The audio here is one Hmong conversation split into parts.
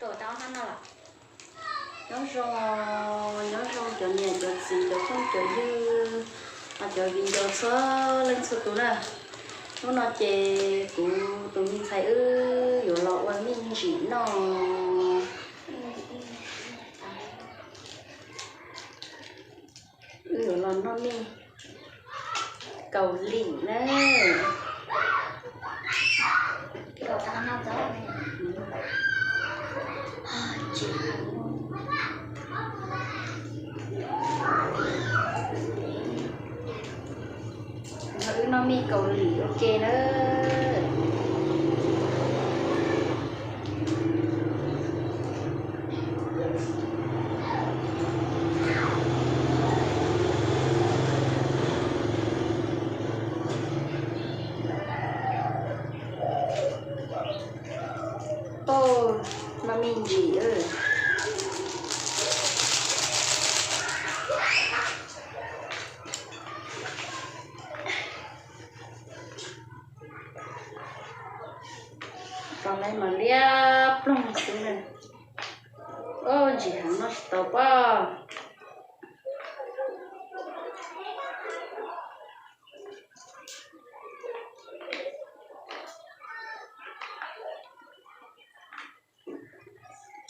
Nyob zoo, nyob zoo cov niam cov txiv cov phooj cov ywg, cov viv ncaus txhua leej txhua tus na. Hnub no ces kuv tus me ntxhais wb yuav los ua me ntsis noj. Wb yuav los noj me kaus lim na. Wb noj me kaus lim ua ke na. Noj me ntsis. Tau lawm mas liab ploog xwb na. Ntsis heev noj tsis tau pob.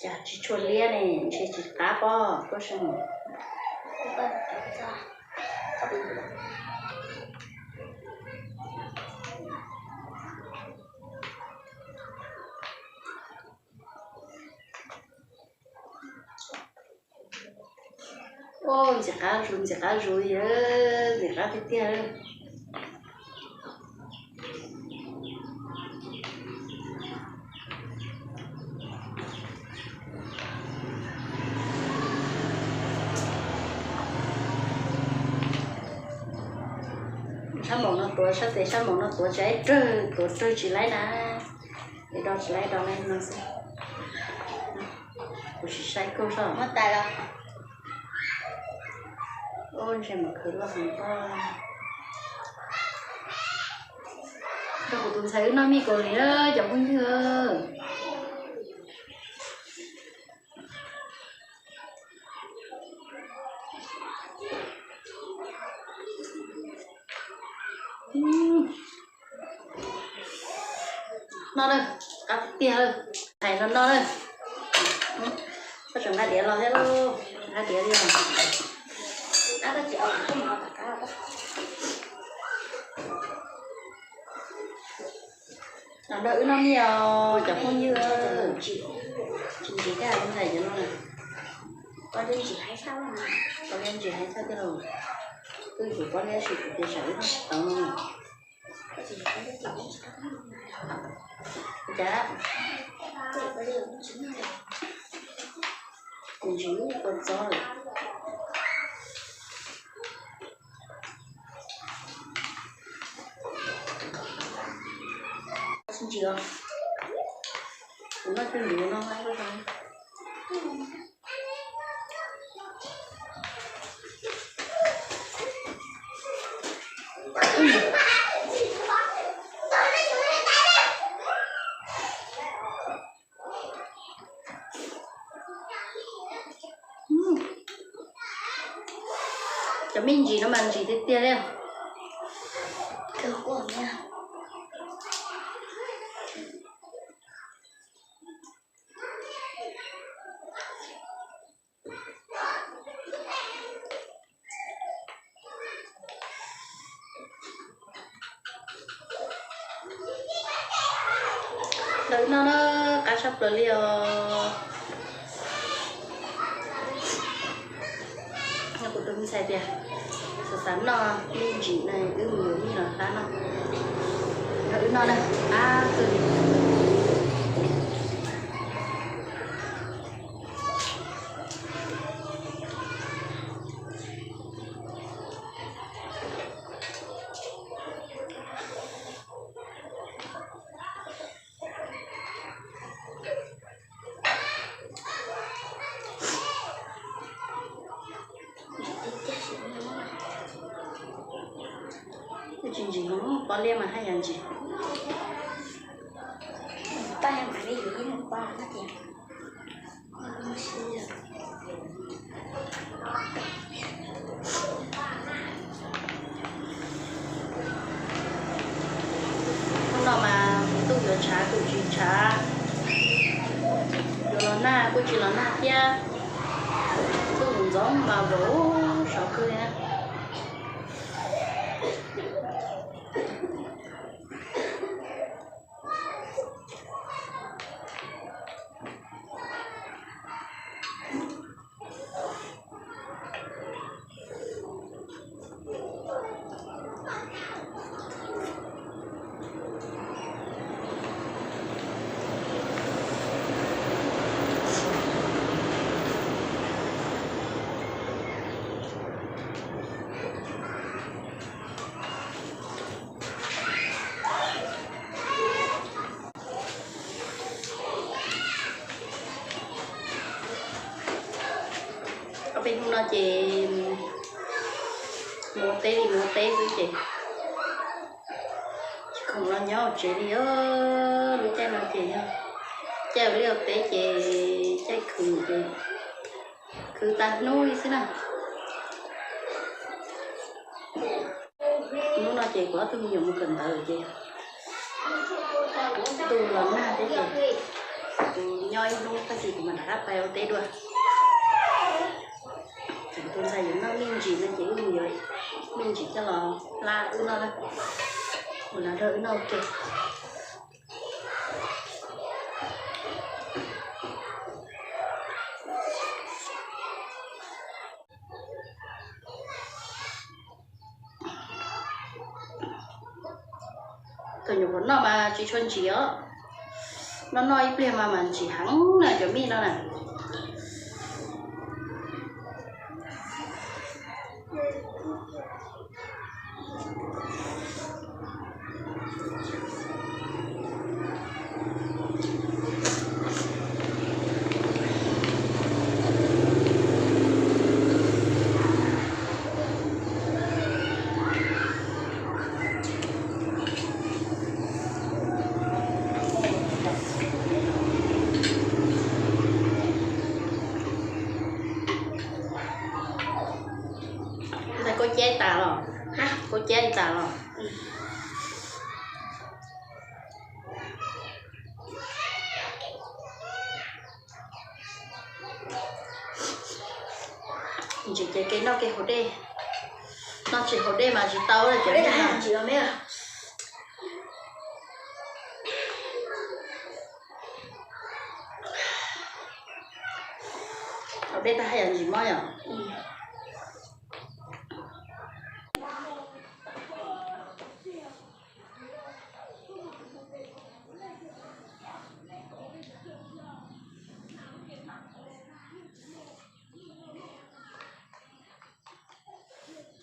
Cas tsis tshua liab ne, ntshe tsis qab pob koj seej. Ntxim qab zus, ntxim qab zus, ntxim qab tiag tiag. Sab npaum no tuav, sab tes sab npaum no tuav tsis laib rawg, tuav rawg tsis laib na. Es do tsis laib do laib no xwb. Kuv sim saib kawg soj. Ntshe mas khwv loj heev os. Rau kuv tus ntxhais wb noj me kaus lim na cov phooj ywg. Noj na, qab tiag tiag. Hais no noj na. Koj tseem nqa diav los thiab lauj? Nqa diav li os. Los nrog wb noj me os cov phooj ywg. Tsis ntsis thiab ntxhais cov no na. Pob liab ntsis heev tshaj tiag lauj. Twb yuav pob liab sis kuv tias tsam wb noj tsis tau no. Cas kuv ntsis ua txob lawm. Tsis ntsis os. Kuv noj coj ntuv no koj. Cov me ntsis no mas ntsis tiag tiag li. Ntawm no na, qab tshaj plaws li os. Kuv tus me ntxhais tias xav xav noj me ntsis na, wb mus yuav me los qab noj. Ntawm no na, qab kawg li. Tsis ntsis no pob liab mas haj yam ntsis. Paj mas li yus ib mus paj no tias. Nag kuj tsis los nag thiab, ntuj ntxoov mas vauv saum kawg li na. Ob peb hnub no ces mus ua teb li mus ua teb xwb ces tsis khoom los nyob hauv tsev li os. Lub caij no ces yog caij ua liaj ua teb ces caij khwv ces khwv tas hnub li xwb na. Hnub no ces kuv ob tug me nyuam mus kawm ntawv ces ntuj los nag thiab ces kuv nyob ib hnub tag kis kuv mam rov qab pais ua teb dua. Tseem tus ntxhais yuav noj me ntsis no ces wb mus yuav me ntsis coj los hla wb noj na. Mus nrog wb noj ua ke. Thaum nyuam qhuav noj mas tsis tshua ntsim os. Noj noj ib pliag mas mas ntsim heev na cov mij no na. Ntawd koj cab tas los? Koj cab tas los? Ntsim ces kev noj kev haus dej, noj tsis haus dej mas tsis tau cov me. Haus dej tag haj yam ntsim mob yom.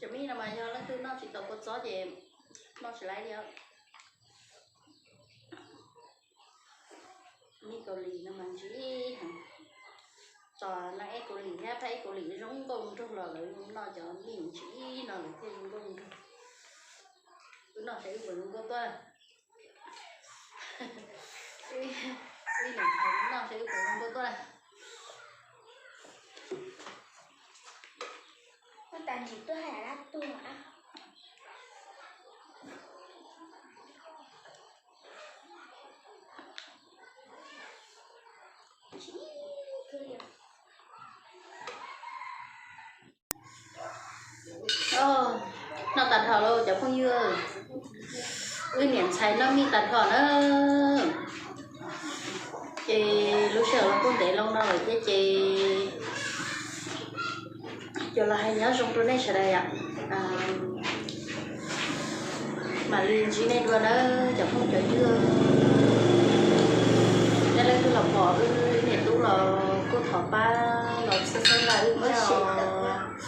Cov mij no mas yog leej twg noj tsis tau kua txob ces noj tsis laib li os. Mij Kaus Lim no mas ntsim heev. Txog neeg eb Kaus Lim thiab phab eb Kaus Lim zoo nkauj nraug los lawv noj cov mij ntsim no lawv thiaj zoo nkauj nraug. Wb noj saib wb puas zoo nkauj tuaj. Wb niam ntxhais noj saib wb puas zoo nkauj tuaj. Noj tas dhos lawm cov phooj ywg, wb niam ntxhais noj mij tas dhos na. Ces lub sij hawm los kuj ntev loo no lawm thiab ces cov los hais nyob zoo rau nej sawv daws yom. Mam li ntsib nej dua nawb cov phooj cov ywg. Yog leej twg los pom wb niam tub los kuj thov pab los subscribe wb thiab os.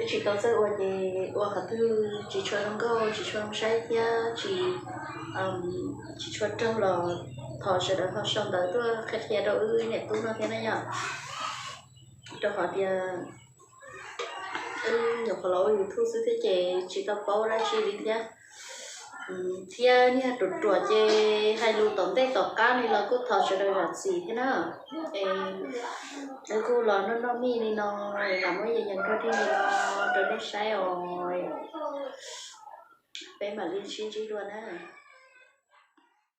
Wb tsis tau txawj ua ces ua qhov twg tsis tshua zoo nkauj tsis tshua zoo saib thiab tsis, tsis tshua raug los thov sawv daws ho sau ntawv tuaj qhia qhia rau wb niam tub no thiab na yom. Rau qhov tias wb nyuam qhuav los ua YouTube xwb thiab ces tsis tau paub dab tsi li thiab. Thiab niag ruam ruam ces hais lus tom ntej tom qab li los kuj thov sawv daws zam txim thiab na. Es wb kuj los noj noj mij li no, lam muab yees yees nrog dheej li no rau nej saib os. Peb mam li sib ntsib dua na.